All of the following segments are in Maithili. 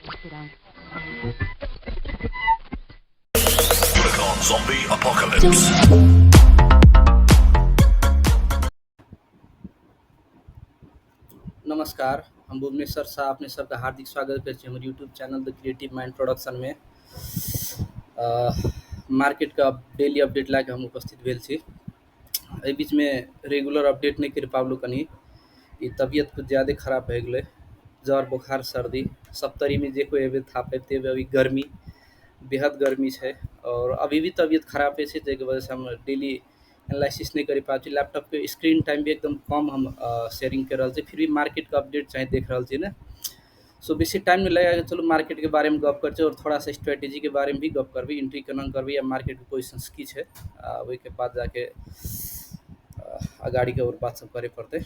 Zombie Apocalypse. नमस्कार, हम भुवनेश्वर शाह अपने सबके हार्दिक स्वागत करै छी हमर YouTube channel the creative mind production में। मार्केट के डेली अपडेट लए के हम उपस्थित भेल छी। एहि बीच में रेगुलर अपडेट नहि करि पाबलहुँ, कनि ई तबियत कुछ ज्यादे खराब भए गेलै, जर बोखार सर्दी सप्तरी में जे कोइ एबे था पाबिते हेबै। अभी गर्मी बेहद गर्मी छै और अभी भी तबियत खराब छै, जाहिके वजहसँ हम डेली एनालिसिस नहि करि पाबै छी। लैपटॉपके स्क्रीन टाइम भी एकदम कम हम शेयरिंग कर रहल छी, फिर भी मार्केटके अपडेट चाहे देख रहल छी ने। सो बेसी टाइम नहि लगाके चलू मार्केटके बारेमे गप करै छी और थोड़ा सा स्ट्रेटेजीके बारेमे भी गप करबै, एंट्री केना करबै या मार्केटके पोजिशंस की छै, ओहिके बाद जाके अगाड़ीके और बात सब करे पड़तै।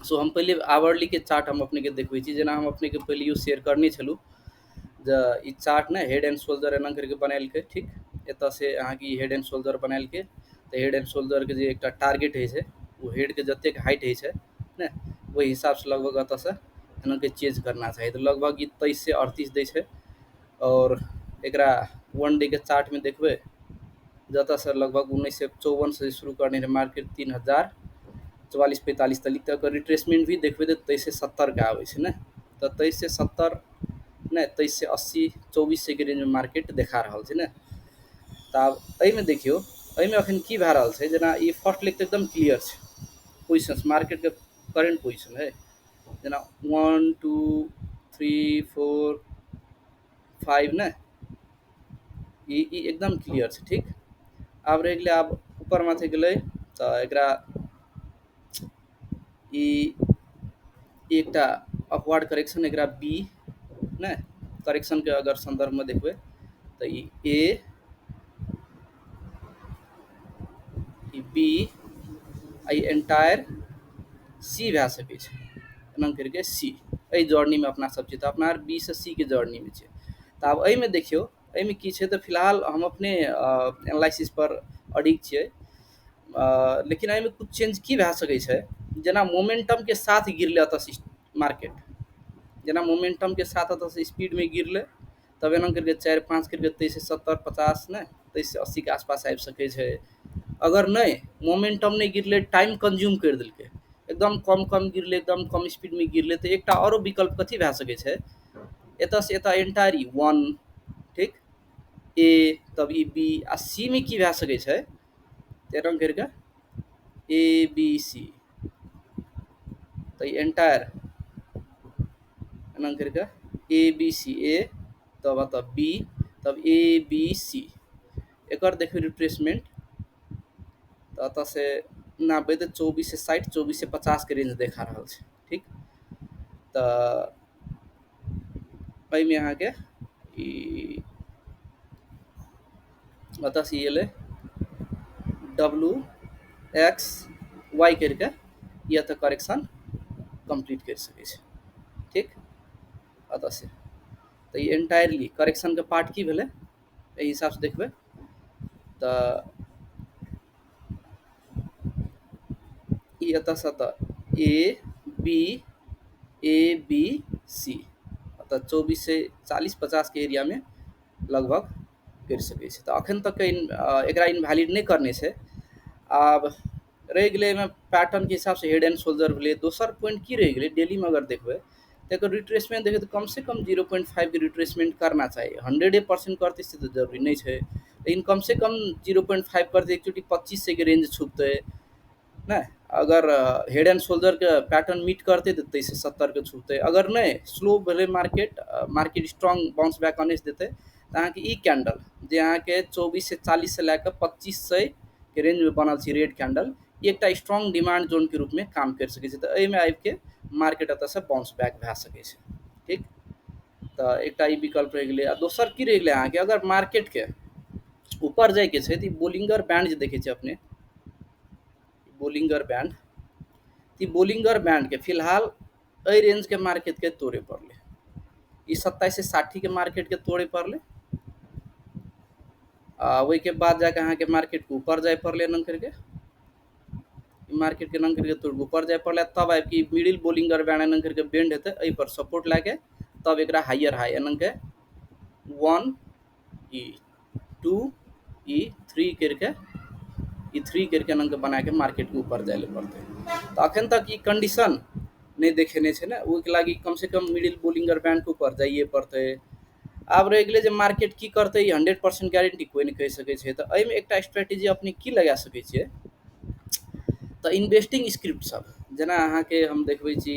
सो हम पहिले आवरली के चार्ट हम अपनेके देखबै छी। जेना हम अपनेके पहिले शेयर करने छलहुँ जे ई चार्ट ने हेड एंड शोल्डर एना करके बनेलकै, ठीक, एतऽ से अहाँके ई हेड एंड शोल्डर बनेलकै। तऽ हेड एंड शोल्डरके जे एकटा टारगेट होइ छै ओ हेडके जतेक हाइट होइ छै ने, ओहि हिसाबसँ लगभग एतऽसँ एनाके चेंज करना चाही। तऽ लगभग ई 23 से 38 दै छै और एकरा वन डे के चार्टमे देखबै जतऽसँ लगभग 1954 से शुरू करने रहै मार्केट 3044-45 तक, तऽ ओकर रिट्रेसमेंट भी देखबै तऽ 2370 के आबै छै ने। तऽ 2370 नहि 2380 2400 के रेंजमे मार्केट देखा रहल छै ने। तऽ आब एहिमे देखियौ, एहिमे अखन की भए रहल छै, जेना ई फर्स्ट लेग तऽ एकदम क्लियर छै पोजिशन, मार्केटके करेंट पोजिशन है, जेना 1 2 3 4 5 ने, ई एकदम क्लियर छै, ठीक। आब रहि गेलै, आब ऊपर माथे गेलै तऽ एकरा ई एकटा अपवर्ड करेक्शन, एकरा बी ने करेक्शन के अगर संदर्भ में देखबै तऽ ई ए, ई बी आ ई एंटायर सी भए सकै छै, एना करिके सी। एहि जर्नी में अपना सब छी, तऽ अपना आर बी से सी के जर्नी में छै। तऽ आब एहिमे देखियौ एहिमे की छै, तऽ फिलहाल हम अपने एनालिसिस पर अडिग छियै, लेकिन एहिमे कुछ चेंज की भए सकै छै, जेना मोमेंटम के साथ गिरलै एतऽ मार्केट, जेना मोमेंटम के साथ एतऽ से स्पीड में गिरलै, तब एना करिके 4-5 करिके 2370 50 ने 2380 के आसपास आबि सकै छै। अगर नहि मोमेंटम नहि गिरलै, टाइम कंज्यूम करि देलकै, एकदम कम कम गिरलै, एकदम कम स्पीड में गिरलै, तऽ एकटा औरो विकल्प कथी भए सकै छै, एतऽ से एतऽ एंटायर ई 1, ठीक, ए तब ई बी आ सी में की भए सकै छै, एना करिके ए बी सी, तऽ ई एंटायर एना करिके ए बी सी, ए तब एतऽ बी तब ए बी सी, एकर देखियौ रिट्रेसमेंट तऽ एतऽ से नापबै तऽ 2460 2450 के रेंज देखा रहल छै, ठीक। तऽ एहिमे अहाँके ई एतऽ से ई एलै डब्लू एक्स वाई करिके ई एतऽ करेक्शन कम्प्लीट करि सकै छै, ठीक। एतऽ से तऽ ई एंटायरली करेक्शन के पार्ट की भेलै एहि हिसाबसँ देखबै तऽ ई एतऽ से एतऽ A B A B C, एतऽ 2440 50 के एरिया में लगभग करि सकै छै। तऽ अखन तक एकरा इनवैलिड नहि करने छै। आब रहि गेलै एहिमे पैटर्न के हिसाबसँ हेड एंड शोल्डर भेलै। दोसर पॉइंट की रहि गेलै, डेली में अगर देखबै तऽ एकर रिट्रेसमेंट देखबै तऽ कम से कम 0.5 के रिट्रेसमेंट करना चाही। 100% करतै से तऽ जरूरी नहि छै, लेकिन कम से कम 0.5 करतै, एकचोटि 2500 के रेंज छुपतै ने। अगर हेड एंड शोल्डर के पैटर्न मीट करतै तऽ 2370 के छुपतै। अगर नहि स्लो भेलै market, market strong bounce back अनैस देतै तऽ अहाँके ई कैंडल जे अहाँके 2440 से लए कऽ 2500 के रेंज में बनल छै रेड कैंडल, ई एकटा स्ट्रॉन्ग डिमांड जोन के रूप में काम करि सकै छै। तऽ एहिमे आबिके मार्केट एतऽ से बाउंस बैक भए सकै छै, ठीक। तऽ एकटा ई विकल्प रहि गेलै। आ दोसर की रहि गेलै अहाँके, अगर मार्केट के ऊपर जाइके छै तऽ ई बोलिंगर बैंड जे देखै छियै अपने, बोलिंगर बैंड, तऽ ई बोलिंगर बैंड के फिलहाल एहि रेंज के मार्केट के तोड़े पड़लै, ई 2760 के मार्केट के तोड़े पड़लै, आ ओहिके बाद जाके अहाँके मार्केट के ऊपर जाय पड़लै, एना करिके मार्केट के एना करिके तोड़ ऊपर जाय पड़लै, तब आबि के मिडिल बोलिंगर बैंड एना करिके बेंड हेतै, एहि पर सपोर्ट लए के तब एकरा हायर हाई एनाके 1 ई 2 ई 3 करके ई 3 करके एनाके बना के मार्केट के ऊपर जाय लए पड़तै। तऽ अखन तक ई कंडीशन नहि देखेने छै ने, ओहिके लागि कम से कम मिडिल बोलिंगर बैंड के ऊपर जाइए पड़तै। आब रहि गेलै जे मार्केट की करतै, 100% गारंटी कोइ नहि कहि सकै छै। तऽ एहिमे एकटा स्ट्रेटेजी अपने की लगा सकै छियै, तऽ इन्वेस्टिंग स्क्रिप्ट सब जेना अहाँके हम देखबै छी,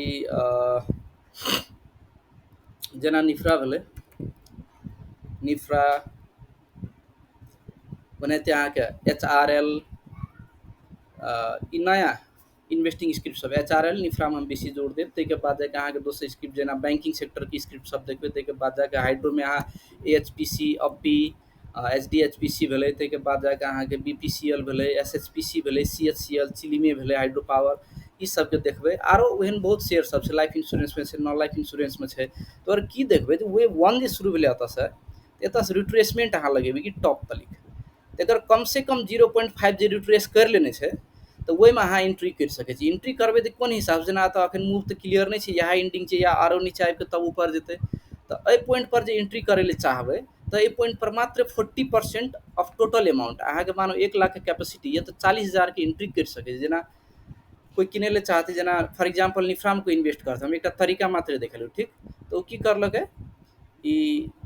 जेना निफ्रा भेलै, निफ्रा ओनाहिते अहाँके HRL, ई नया इन्वेस्टिंग स्क्रिप्ट सब HRL निफ्रामे हम बेसी जोर देब। ताहिके बाद जाके अहाँके दोसर स्क्रिप्ट जेना बैंकिंग सेक्टरके स्क्रिप्ट सब देखबै। ताहिके बाद जाके हाइड्रोमे अहाँ AHPC, अपी, HDHPC भेलै। ताहिके बाद जाके अहाँके BPCL भेलै, SHPC भेलै, CHCL चिलीमे भेलै, हाइड्रो पावर, ई सबके देखबै। आरो ओहन बहुत शेयर सब छै, लाइफ इंश्योरेंसमे छै, नॉन लाइफ इंश्योरेंसमे छै। तऽ आओर की देखबै तऽ वेव 1 जे शुरू भेलै एतऽसँ, एतऽसँ रिट्रेसमेंट अहाँ लगेबै कि टॉप तलिक, एकर कम से कम 0.5 जे रिट्रेस करि लेने छै तऽ ओहिमे अहाँ एंट्री करि सकै छी। एंट्री करबै तऽ कोन हिसाबसँ, जेना एतऽ अखन मूव तऽ क्लियर नहि छै, इएह एंडिंग छै या आरो नीचा आबि कऽ तब ऊपर जेतै। तऽ एहि पॉइंट पर जे एंट्री करै लए चाहबै तऽ एहि पॉइंट पर मात्र 40% ऑफ टोटल अमाउंट, अहाँके मानो 1 लाख के कैपेसिटी यऽ तऽ 40,000 के एंट्री करि सकै छी। जेना कोइ किनै लए चाहतै, जेना फॉर एग्जाम्पल निफ्रामे कोइ इन्वेस्ट करतै, हम एकटा तरीका मात्र देखेलहुँ, ठीक। तऽ ओ की करलकै, ई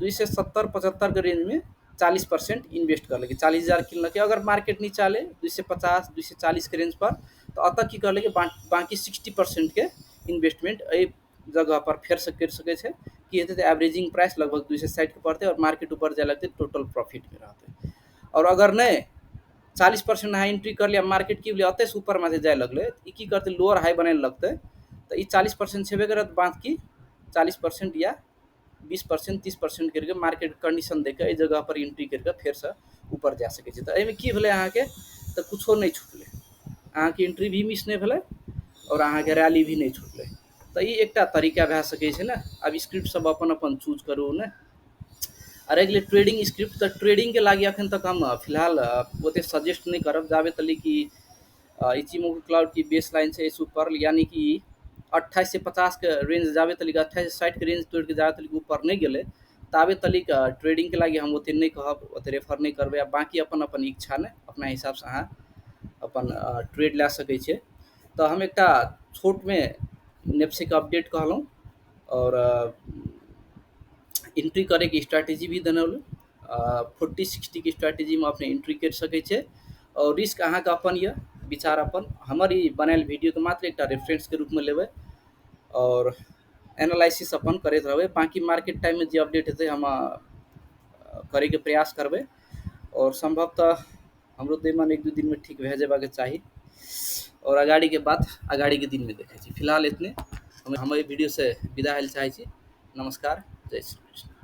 270-75 के रेंजमे 40% इन्वेस्ट करलकै, 40,000 किनलकै। अगर मार्केट नीचा एलै 250 240 के रेंज पर, तऽ एतऽ की करलकै, बाँकी 60% के इन्वेस्टमेंट एहि जगह पर फेरसँ करि सकै छै। की हेतै तऽ एवरेजिंग प्राइस लगभग 260 के पड़तै और मार्केट ऊपर जाय लगतै, टोटल प्रॉफिटमे रहतै। और अगर नहि 40% अहाँ एंट्री कर लिया, मार्केट की भेलै ओतयसँ ऊपरमे जे जाय लगलै, ई की करतै, लोअर हाई बनाए लगतै, तऽ ई 40% छेबे करत, बाँकी 40% या 20% 30% करिके मार्केट कंडीशन देख के एहि जगह पर एंट्री करिके फेरसँ ऊपर जा सकै छै। तऽ एहिमे की भेलै अहाँके, तऽ कुछो नहि छुटलै, अहाँके एंट्री भी मिस नहि भेलै और अहाँके रैली भी नहि छुटलै। तऽ ई एकटा तरीका भए सकै छै ने। आब स्क्रिप्ट सब अपन अपन चूज करू ने। आ रहि गेलै ट्रेडिंग स्क्रिप्ट, तऽ ट्रेडिंगके लागि अखन तक हम फिलहाल ओते सजेस्ट नहि करब, जाबे तलिक कि इचिमोकू क्लाउड की बेस लाइन छै एहिसँ ऊपर, यानी कि 28 से 50 के रेंज जाबे तलिक 28 से 60 के रेंज तोड़िके जाबे तलिक ऊपर नहि गेलै ताबे तलिक ट्रेडिंगके लागि हम ओते नहि कहब, ओते रेफर नहि करबै। आ बाँकी अपन अपन इच्छा ने, अपना हिसाबसँ अहाँ अपन ट्रेड लए सकै छियै। तऽ हम एकटा छोटमे नेप्सेके अपडेट कहलहुँ और एंट्री करैके स्ट्रैटेजी भी देने 40-60 के स्ट्रैटेजीमे अपने एंट्री करि सकै छियै। और रिस्क अहाँके अपन यऽ, विचार अपन, हमर ई बनायल वीडियोके मात्र एकटा रेफरेंसके रूपमे लेबै और एनालिसिस अपन करैत रहबै। बाँकी मार्केट टाइममे जे अपडेट हेतै हम करैके प्रयास करबै और सम्भवतः हमरो देहमे 1-2 दिनमे ठीक भए जेबाक चाही और अगाड़ीके बात अगाड़ीके दिनमे देखै छी। फिलहाल इतने, हम एहि वीडियोसँ विदा होइल चाहै छी। नमस्कार, जय श्री कृष्ण।